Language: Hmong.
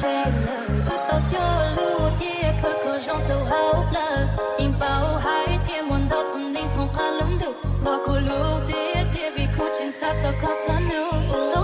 Wb tau cog lus thiab khwv kho zoo rau hauv plawv, yeej paub hais tias muaj ntau tus neeg thooj qab lub ntuj nquag kuv lub tiag tiag vim kuv tsis xav txog koj txhua hnub.